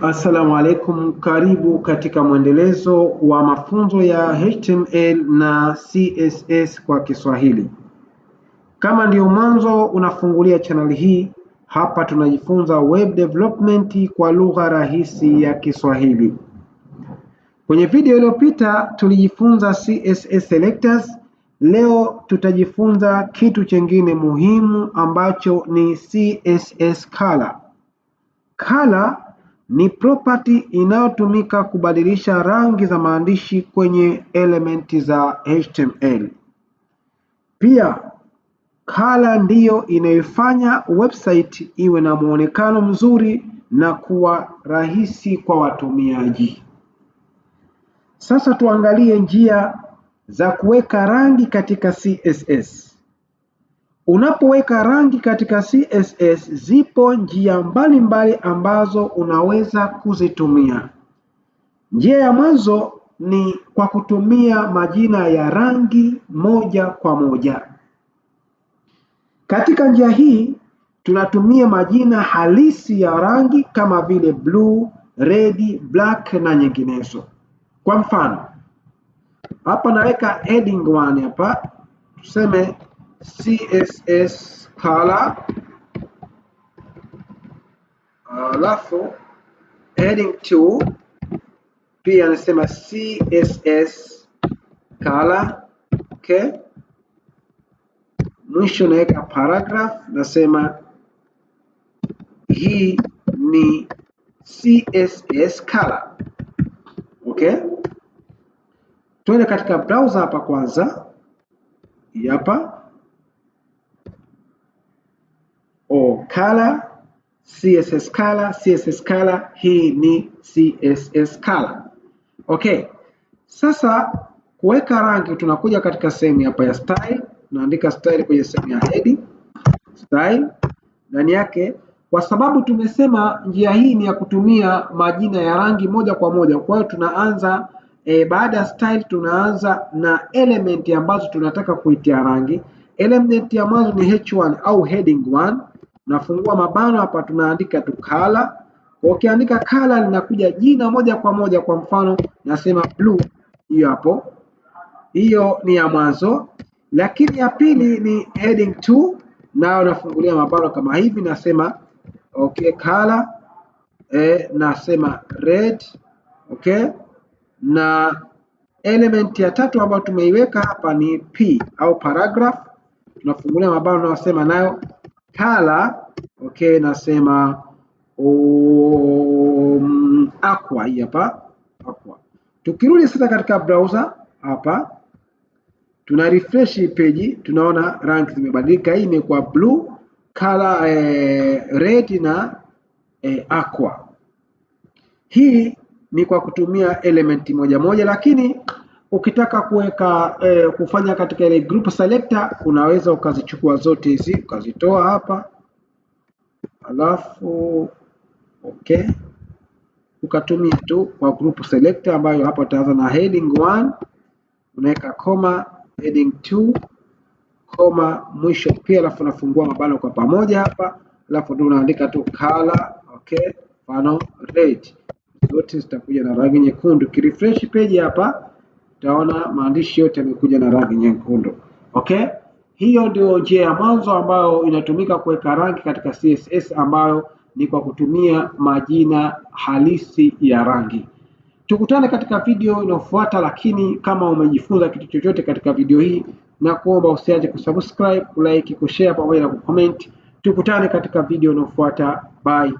Assalamu alaikum, karibu katika mwendelezo wa mafunzo ya HTML na CSS kwa Kiswahili. Kama ndiyo mwanzo unafungulia channel hii, hapa tunajifunza web development kwa lugha rahisi ya Kiswahili. Kwenye video iliyopita tulijifunza CSS selectors. Leo tutajifunza kitu chengine muhimu ambacho ni CSS color. Color ni property inayotumika kubadilisha rangi za maandishi kwenye elementi za HTML. Pia color ndiyo inayoifanya website iwe na muonekano mzuri na kuwa rahisi kwa watumiaji. Sasa tuangalie njia za kuweka rangi katika CSS. Unapoweka rangi katika CSS, zipo njia mbalimbali ambazo unaweza kuzitumia. Njia ya mwanzo ni kwa kutumia majina ya rangi moja kwa moja. Katika njia hii tunatumia majina halisi ya rangi kama vile blue, red, black na nyinginezo. Kwa mfano, hapa naweka heading 1 hapa, tuseme CSS color, alafu heading 2 pia nasema CSS color, okay. Mwisho naweka paragraph, nasema hii ni CSS color, okay. Tuende katika browser hapa kwanza, hapa color, CSS color, CSS color, hii ni CSS color. Okay. Sasa kuweka rangi tunakuja katika sehemu hapa ya style, tunaandika style kwenye sehemu ya heading, style ndani yake, kwa sababu tumesema njia hii ni ya kutumia majina ya rangi moja kwa moja. Kwa hiyo tunaanza baada ya style tunaanza na element ambazo tunataka kuitia rangi. Element ya mwanzo ni H1 au heading 1. Nafungua mabano hapa, tunaandika tu color. Kwa ukiandika color linakuja jina moja kwa moja. Kwa mfano nasema blue, hiyo hapo, hiyo ni ya mwanzo. Lakini ya pili ni heading 2, nayo nafungulia mabano kama hivi, nasema okay color, nasema red, okay. Na element ya tatu ambayo tumeiweka hapa ni p au paragraph, tunafungulia mabano nasema nayo color, okay, nasema aqua, hii hapa aqua. Tukirudi sasa katika browser hapa, tuna refresh page, tunaona rangi zimebadilika. Hii imekuwa blue color, red na aqua. Hii ni kwa kutumia element moja moja, lakini ukitaka kuweka kufanya katika ile group selector unaweza ukazichukua zote hizi ukazitoa hapa, alafu okay, ukatumia tu kwa group selector ambayo hapa utaanza na heading 1, unaweka koma, heading 2 koma mwisho pia, alafu unafungua mabano kwa pamoja hapa, alafu ndio unaandika tu color, okay, mfano red, zote zitakuja na rangi nyekundu. Ukirefresh page hapa utaona maandishi yote yamekuja na rangi nyekundu. Okay? Hiyo ndio njia ya mwanzo ambayo inatumika kuweka rangi katika CSS, ambayo ni kwa kutumia majina halisi ya rangi. Tukutane katika video inayofuata, lakini kama umejifunza kitu chochote katika video hii, na kuomba usiache kusubscribe, kulike, kushare pamoja na kucomment. Tukutane katika video inayofuata. Bye.